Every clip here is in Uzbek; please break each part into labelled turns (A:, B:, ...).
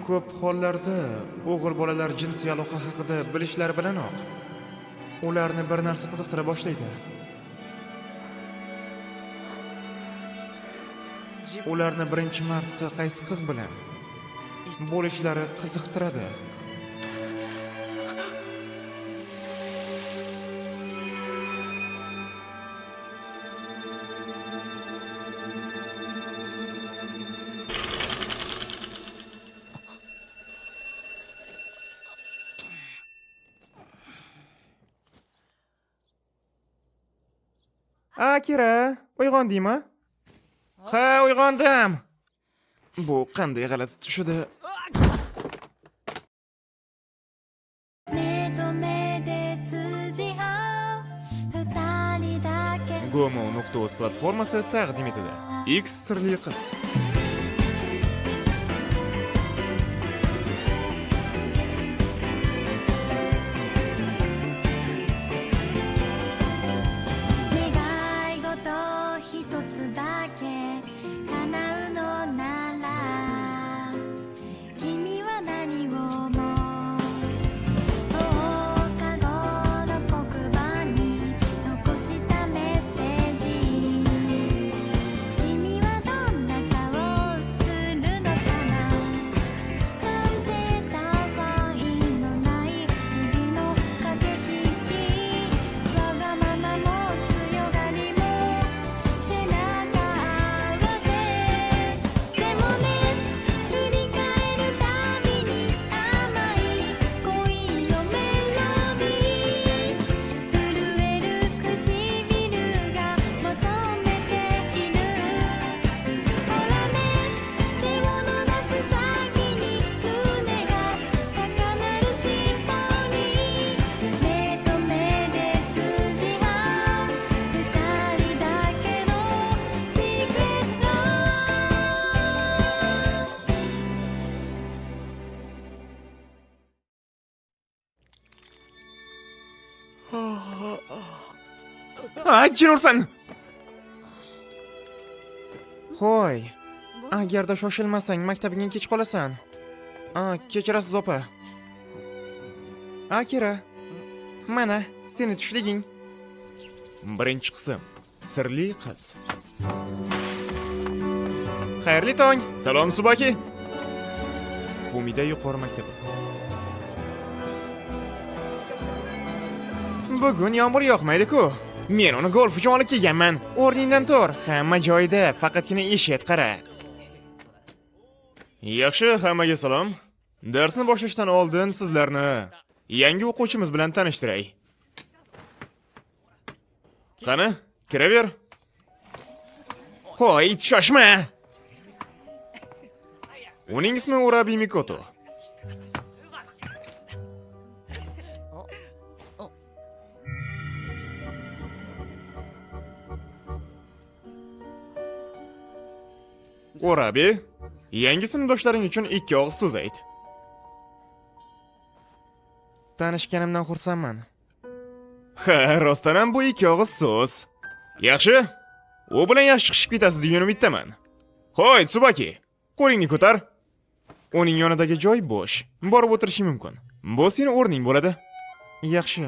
A: Ko'p hollarda o'g'il bolalar jinsiy aloqa haqida bilishlari bilanoq ularni bir narsa qiziqtira boshlaydi. Ularni birinchi marta qaysi qiz bilan bo'lishlari qiziqtiradi. Akira, uyg'ondingmi? Ha, uyg'ondim. Bu qanday g'alati tush edi?
B: 目と目で通じ合う二人だけ
A: Gomo.uz platformasi taqdim etadi. X sirli qiz.
B: 願い事一つだけ叶うのなら君は何を思う放課後の黒板に残したメッセージ君はどんな顔するのかななんてたわいのない日々の駆け引きわがままも強がりも背中合わせでもね振り返るたびに甘い恋のメロディー震える唇が求めているほらね手を伸ばす先に胸が高鳴るシンフォニー目と目で通じ合う二人だけのシークレット
A: A, jin ursin. Hoy, agarda shoshilmasang maktabingga kech qolasan. A, kechirasiz opa. Akira, mana seni tushliging. Birinchi qism. Sirli qiz. Xayrli tong. Salom Subaki. Fumida yuqori maktabi. Bugun yomg'ir yoqmaydi-ku. Men uni golf uchun olib kelganman. O'rningdan tur. Hamma joyida, faqatgina eshit qara. Yaxshi, hammaga salom. Darsni boshlashdan oldin sizlarni yangi o'quvchimiz bilan tanishtiray. Qani, kiraver. Hoy, shoshma. Uning ismi Urabi Mikoto. Urabi, yangi sinfdoshlaring uchun ikki og'iz so'z ayt. Tanishganimdan xursandman. Ha, rostdan ham bu ikki og'iz so'z. Yaxshi. U bilan yaxshi chiqishib ketasiz degan umiddaman. Hoy, Tsubaki, qo'lingni ko'tar. Uning yonidagi joy bo'sh. Borib o'tirishing mumkin. Bu seni o'rning bo'ladi. Yaxshi.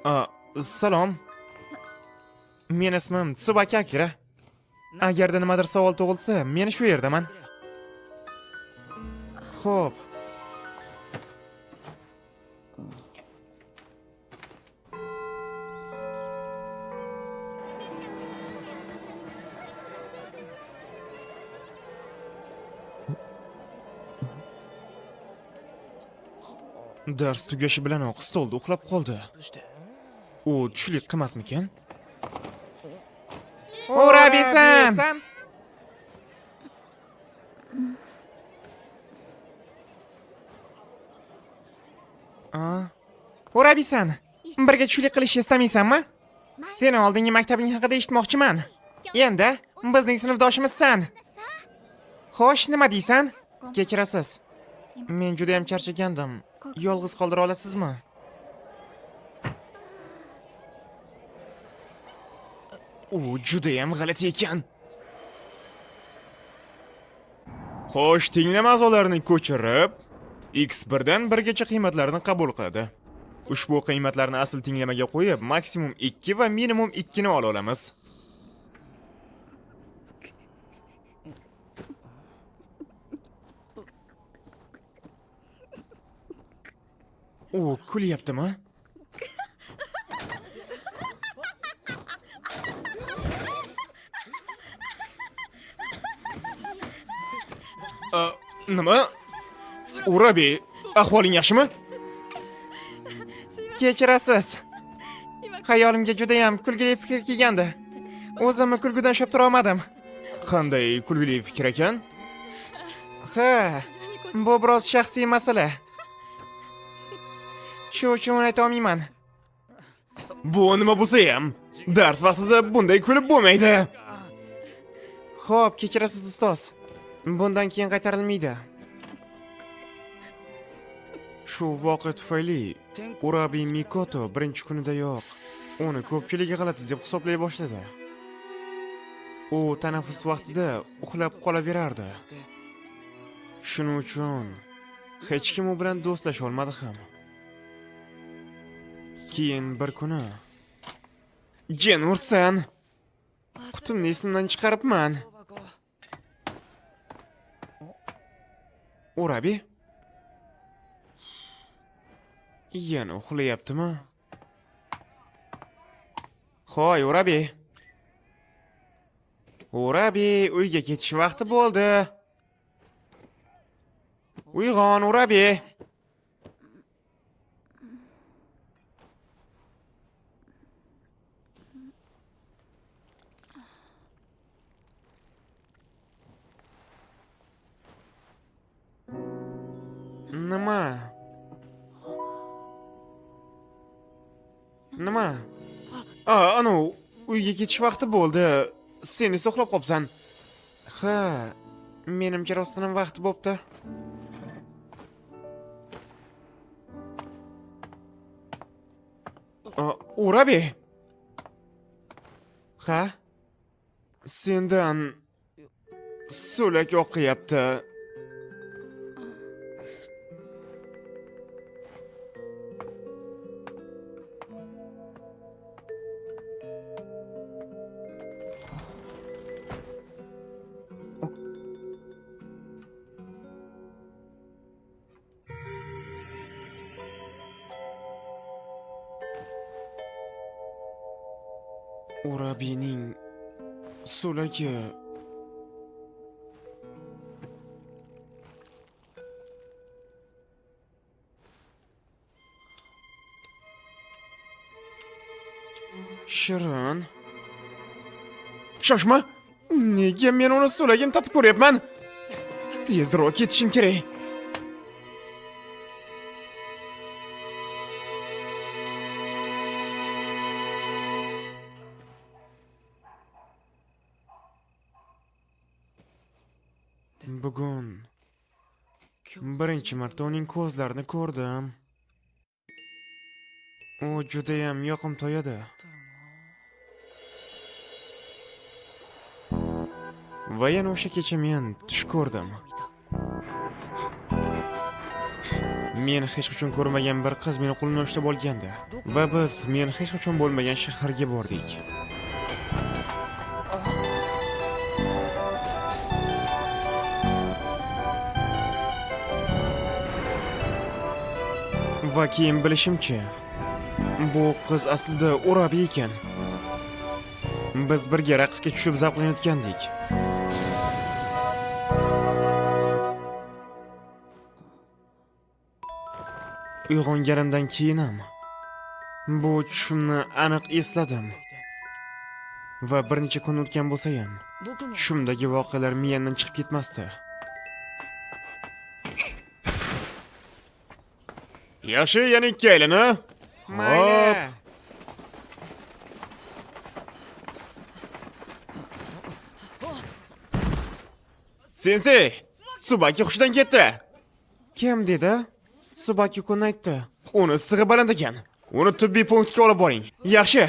A: A, salom. Men ismim Tsubaki Akira. Agarda nimadir savol tug'ilsa, men shu yerdaman. Xo'p. Dars tugashi bilanoq stolda uxlab qoldi. U tushlik qilmasmikan? Urabisan! A? Urabisan, birga tushlik qilishni istamaysanmi? Seni oldingi maktabing haqida eshitmoqchiman. Endi bizning sinfdoshimizsan. Xo'sh, nima deysan? Kechirasiz. Men juda ham charchagandim. Yolg'iz qoldira olasizmi? U judayam g'alati ekan. Xo'sh, tenglama a'zolarini ko'chirib, x1 dan 1 gacha qiymatlarni qabul qiladi. Ushbu qiymatlarni asl tenglamaga qo'yib, maksimum 2 va minimum 2 ni ola olamiz. U kulyaptimi? Nima? Urabi, ahvoling yaxshimi? Kechirasiz. Xayolimga judayam kulgili fikr kelgandi. O'zimni kulgudan ushlab tura olmadim. Qanday kulgili fikr ekan? Ha, bu biroz shaxsiy masala. Shu uchun ayta olmayman. Bu nima bo'lsa ham, dars vaqtida bunday kulib bo'lmaydi. Xo'p, kechirasiz ustoz. Bundan keyin qaytarilmaydi. Shu voqea tufayli Urabi Mikoto birinchi kunidayoq uni ko'pchilik g'alati deb hisoblay boshladi. U tanaffus vaqtida uxlab qolaverardi. Shuning uchun hech kim u bilan do'stlasha olmadi ham. Keyin bir kuni jin ursin, qutimni esimdan chiqaribman. Urabi yana uxlayaptimi? Hoy, Urabi. Urabi, uyga ketish vaqti bo'ldi. Uyg'on, Urabi. Nima? Nima? A, anu, uyga ketish vaqti bo'ldi. Sen esa uxlab qolibsan. Ha, menimcha rostdan ham vaqti bo'pti. Urabi. Ha? Sendan so'lak oqyapti. Urabining so'lagi shirin. Shoshma! Nega men uni so'lagini tatib ko'ryapman? Tezroq ketishim kerak. Bugun birinchi marta uning ko'zlarini ko'rdim. U judayam yoqimtoy edi. Va yana o'sha kecha men tush ko'rdim. Men hech qachon ko'rmagan bir qiz meni qo'limdan ushlab olgandi va biz men hech qachon bo'lmagan shaharga bordik. Va keyin bilishimcha, bu qiz aslida Urabi ekan. Biz birga raqsga tushib zavqlanayotgandik. Uyg'onganimdan keyin ham bu tushimni aniq esladim. Va bir necha kun o'tgan bo'lsa ham, tushimdagi voqealar miyamdan chiqib ketmasdi. Yaxshi, yana ikki aylana.
C: Mayli.
A: Sensei, Tsubaki hushidan ketdi. Kim dedi? Tsubaki kun aytdi. Uni issig'i baland ekan. Uni tibbiy punktga olib boring. Yaxshi.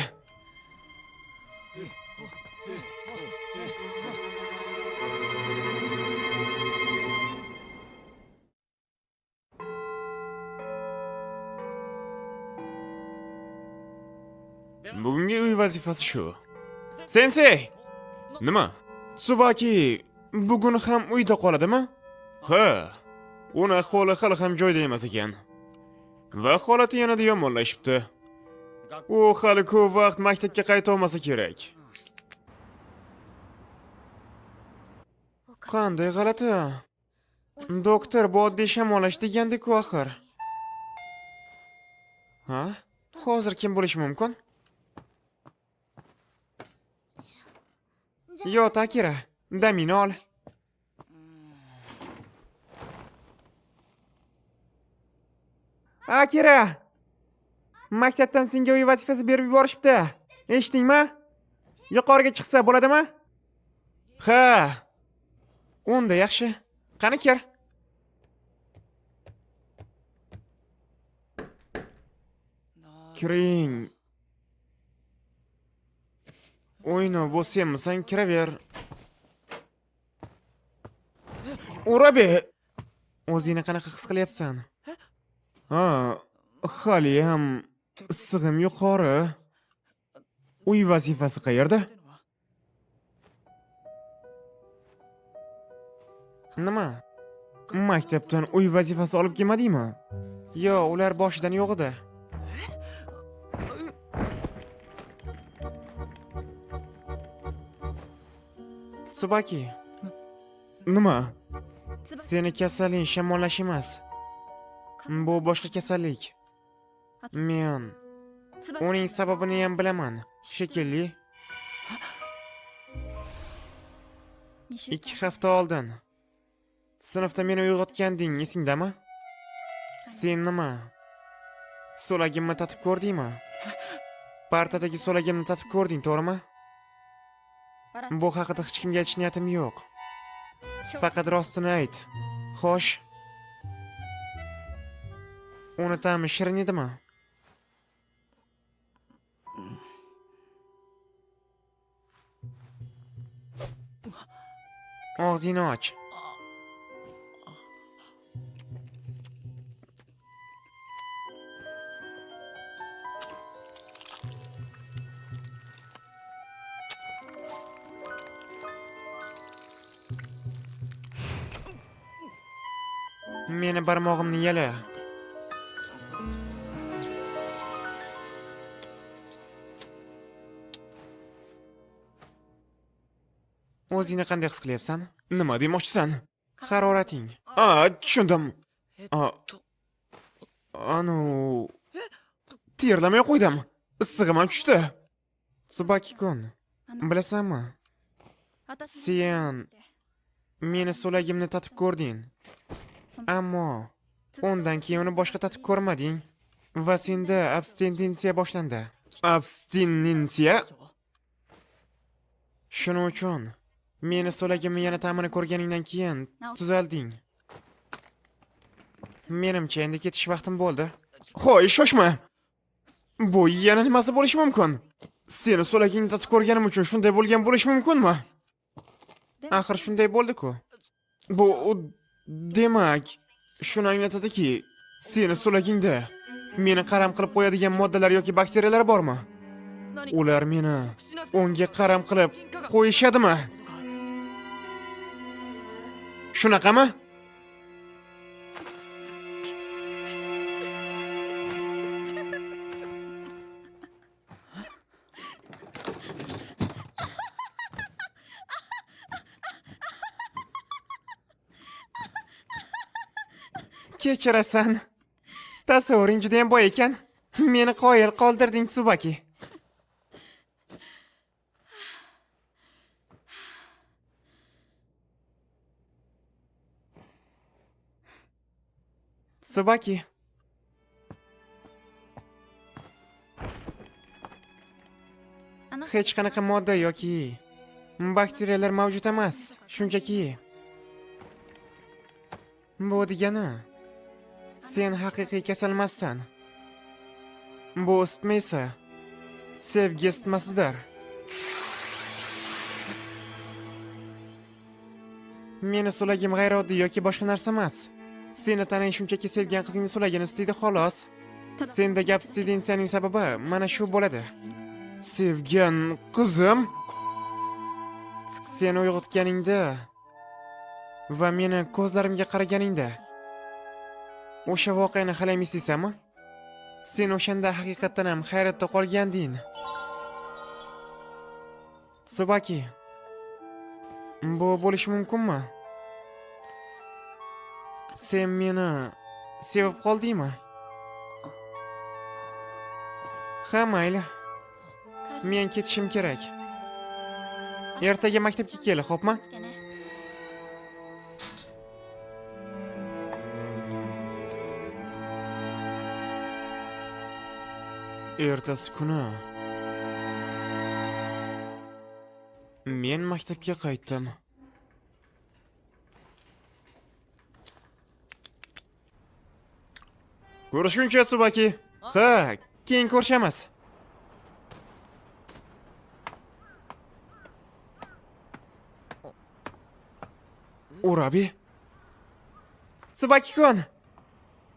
A: Bugungi uy vazifasi shu. Sensey! Nima? Tsubaki bugun ham uyda qoladimi? Ha. Uni ahvoli hali ham joyida emas ekan. Va holati yanada yomonlashibdi. U hali ko'p vaqt maktabga qayta olmasa kerak. Qanday g'alati. Doktor bu oddiy shamollash degandi-ku axir. Ha? Hozir kim bo'lishi mumkin? Yo, Takira, damini ol. Akira! Maktabdan senga uy vazifasi berib yuborishibdi. Eshitdingmi? Yuqoriga chiqsa bo'ladimi? Ha. Unda yaxshi. Qani kir. Kiring. O'yno, bu senmisan, kiraver. Urabe! O'zingni qanaqa his qilyapsan? Ha, haliyam issig'im yuqori. Uy vazifasi qayerda? Nima? Maktabdan uy vazifasi olib kelmadingmi? Yo'q, ular boshidan yo'q edi. Tsubaki. Nima? Seni kasalling shamollash emas. Bu boshqa kasallik. Men uning sababini ham bilaman. Shekilli. 2 hafta oldin sinfda meni uyg'otganding, esingdami? Sen nima? So'lagimni tatib ko'rdingmi? Partadagi so'lagimni tatib ko'rding, to'g'rimi? Bu haqida hech kimga aytish niyatim yo'q. Faqat rostini ayt. Xo'sh. Uni ta'mi shirin edimi? Og'zingni och. Meni barmog'imni yala. O'zingni qanday his qilyapsan? Nima demoqchisan? Harorating. A, tushundim. A, anu terlamay qo'ydim. Issig'im ham tushdi. Tsubaki-kun, bilasanmi? Sen meni so'lagimni tatib ko'rding. Ammo undan keyin uni boshqa tatib ko'rmading va senda abstinensiya boshlandi. Abstinensiya? Shuning uchun meni so'lagimni yana ta'mini ko'rganingdan keyin tuzalding. Menimcha endi ketish vaqtim bo'ldi. Hoy, shoshma. Bu yana nimasi bo'lishi mumkin? Seni so'lagingni tatib ko'rganim uchun shunday bo'lgan bo'lishi mumkinmi? Axir shunday bo'ldi-ku. Bu demak, shuni anglatadiki, seni so'lagingda meni qaram qilib qo'yadigan moddalar yoki bakteriyalar bormi? Ular meni o'ngga qaram qilib qo'yishadimi? Shunaqami? Kechirasan. Tasavvuring juda ham boy ekan. Meni qoyil qoldirding, Tsubaki. Tsubaki. Hech qanaqa modda yoki bakteriyalar mavjud emas. Shunchaki bu degani sen haqiqiy kasalmassan. Bu isitma esa sevgi isitmasidir. Meni so'lagim g'ayrioddiy yoki boshqa narsa emas. Seni tanang shunchaki sevgan qizingni so'lagini istaydi xolos. Sendagi abstinensiyaning sababi mana shu bo'ladi. Sevgan qizim, seni uyg'otganingda va meni ko'zlarimga qaraganingda o'sha voqeani hali ham eslaysanmi? Sen o'shanda haqiqatdan ham hayratda qolganding. Tsubaki, bu bo'lishi mumkinmi? Sen meni sevib qoldingmi? Ha, mayli. Men ketishim kerak. Ertaga maktabga kel, xo'pmi?
B: 来てね。
A: Ertasi kuni men maktabga qaytdim. Ko'rishguncha, Tsubaki. Ha, keyin ko'rishamiz. Urabi. Tsubaki-kun,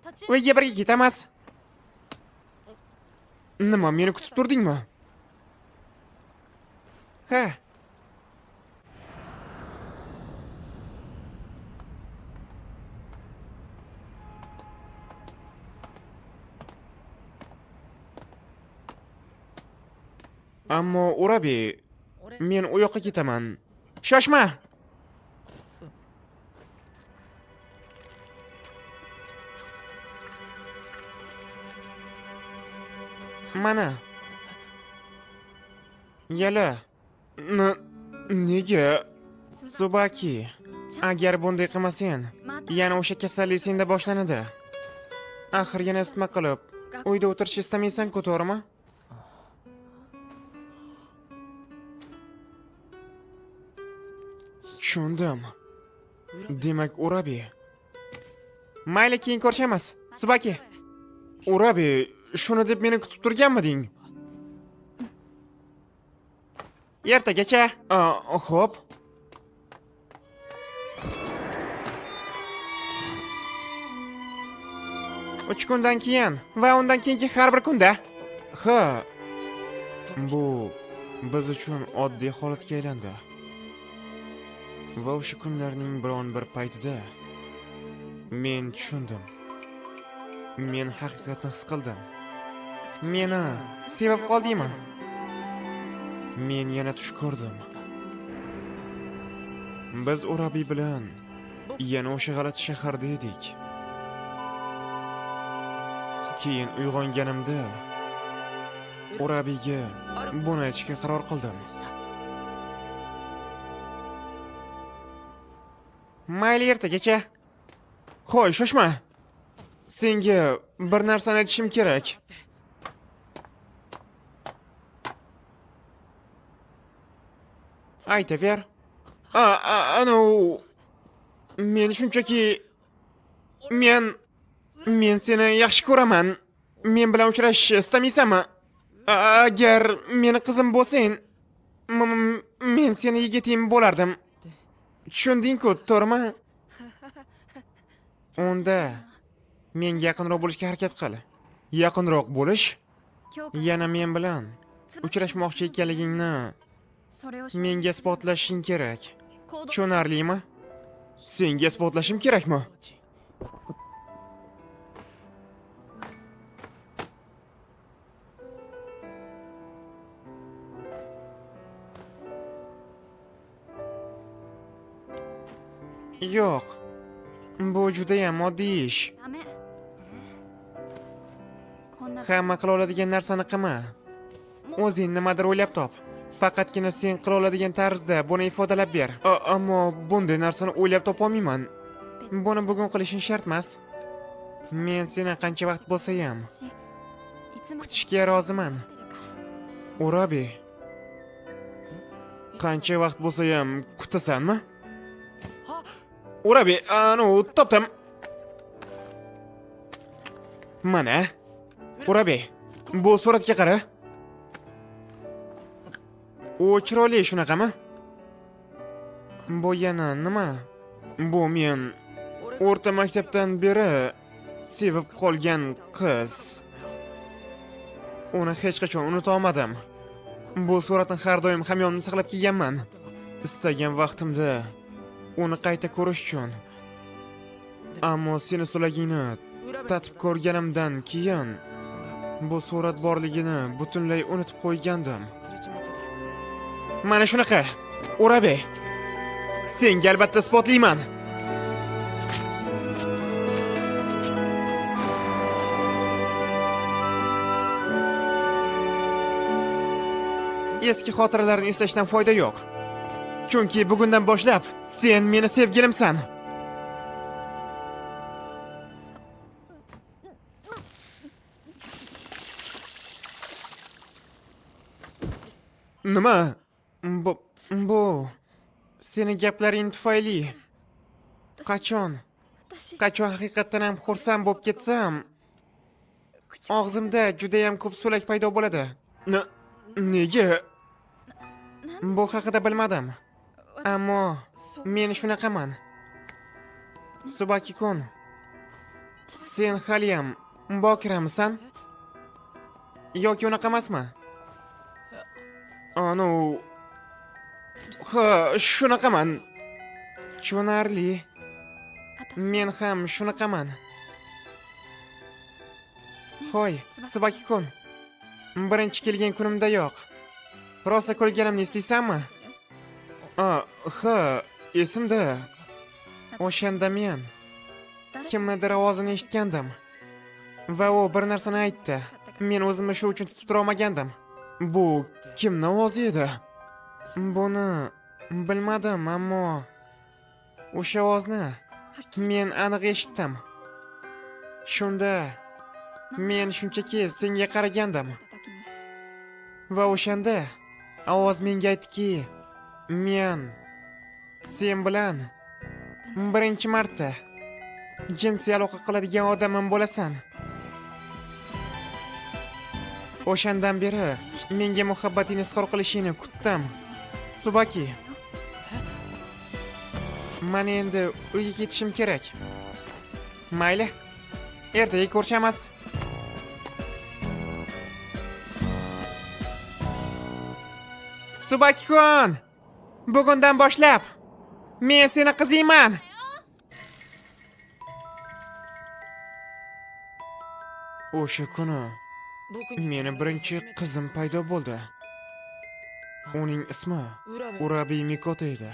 B: 途中
A: uyga birga ketamiz. Nima, meni kutib turdingmi? Ha. Ammo Urabi, men u yoqqa ketaman. Shoshma. Mana. Yala. Nega? Tsubaki, agar bunday qilmasang,
B: また
A: yana o'sha kasallik senda boshlanadi. Axir yana isitma qilib, uyda o'tirishni istamaysan-ku, to'g'rimi? Tushundim. Demak, Urabi. Mayli, keyin ko'rishamiz. Tsubaki. Urabi, shuni deb meni kutib turganmiding? Ertagacha. Xo'p. Uch kundan keyin va undan keyingi har bir kunda. Ha. Bu biz uchun oddiy holatga aylandi. Va o'sha kunlarning biron bir paytida men tushundim. Men haqiqatni his qildim. Meni sevib qoldingmi? Men yana tush ko'rdim. Biz Urabi bilan yana o'sha g'alati shaharda edik. Keyin uyg'onganimda Urabiga buni aytishga qaror qildim. Mayli, ertagacha. Qo'y, shoshma. Senga bir narsani aytishim kerak. Aytaver. Anu men shunchaki men seni yaxshi ko'raman. Men bilan uchrashishni istamaysanmi? Agar meni qizim bo'lsang, men seni yigiting bo'lardim. Tushunding-ku, to'g'rimi? Unda menga yaqinroq bo'lishga harakat qil. Yaqinroq bo'lish?
B: 今日から
A: Yana men bilan uchrashmoqchi ekanligingni
B: それを
A: menga isbotlashing kerak.
B: 行動
A: Tushunarlimi? Senga isbotlashim kerakmi? Yo'q. Bu judayam oddiy ish.
B: ダメこんな
A: Hamma qila oladigan narsani qilma. O'zing nimadir o'ylab top. Faqatgina sen qila oladigan tarzda buni ifodalab ber. Ammo bunday narsani o'ylab topolmayman. Buni bugun qilishing shart emas. Men seni qancha vaqt bo'lsa ham
B: いつも
A: kutishga roziman.
B: 待ってるから
A: Urabi. Qancha vaqt bo'lsa ham kutasanmi? Urabi, anu topdim. Mana. Urabi, bu suratga qara. U chiroyli, shunaqami? Bu yana nima? Bu men o'rta maktabdan beri sevib qolgan qiz. Uni hech qachon unuta olmadim. Bu suratni har doim hamyonimda saqlab kelganman. Istagan vaqtimda uni qayta ko'rish uchun. Ammo seni sulagingni tatib ko'rganimdan keyin bu surat borligini butunlay unutib qo'ygandim. Mana shunaqa. Urabe. Senga albatta isbotlayman. Eski xotiralarni eslashdan foyda yo'q. Chunki bugundan boshlab sen meni sevgilimsan. Nima? Bu seni gaplaring tufayli qachon qachon haqiqatdan ham xursand bo'lib ketsam, og'zimda judayam ko'p so'lak paydo bo'ladi. Nega? Bu haqida bilmadim. Ammo men shunaqaman. Tsubaki-kun, sen haliyam bokiramisan? Yoki unaqa emasmi? Anu, ha, shunaqaman. Tushunarli. Men ham shunaqaman. Hoy, Tsubaki-kun. Birinchi kelgan kunimdayoq rosa kulganimni eslaysanmi? A, ha, esimda. O'shanda men kimnidir ovozini eshitgandim. Va u bir narsani aytdi. Men o'zimni shu uchun tutib tura olmagandim. Bu kimni ovozi edi? Buni bilmadim, ammo o'sha ovozni men aniq eshitdim. Shunda men shunchaki senga qaragandim. Va o'shanda ovoz menga aytdiki, men sen bilan birinchi marta jinsiy aloqa qiladigan odamim bo'lasan. O'shandan beri menga muhabbatingni izhor qilishingni kutdim. Tsubaki. Mana endi uyga ketishim kerak. Mayli. Ertaga ko'rishamiz. Tsubaki-kun! Bugundan boshlab men seni qizingman. O'sha kuni meni birinchi qizim paydo bo'ldi. Uning ismi Urabi Mikoto edi.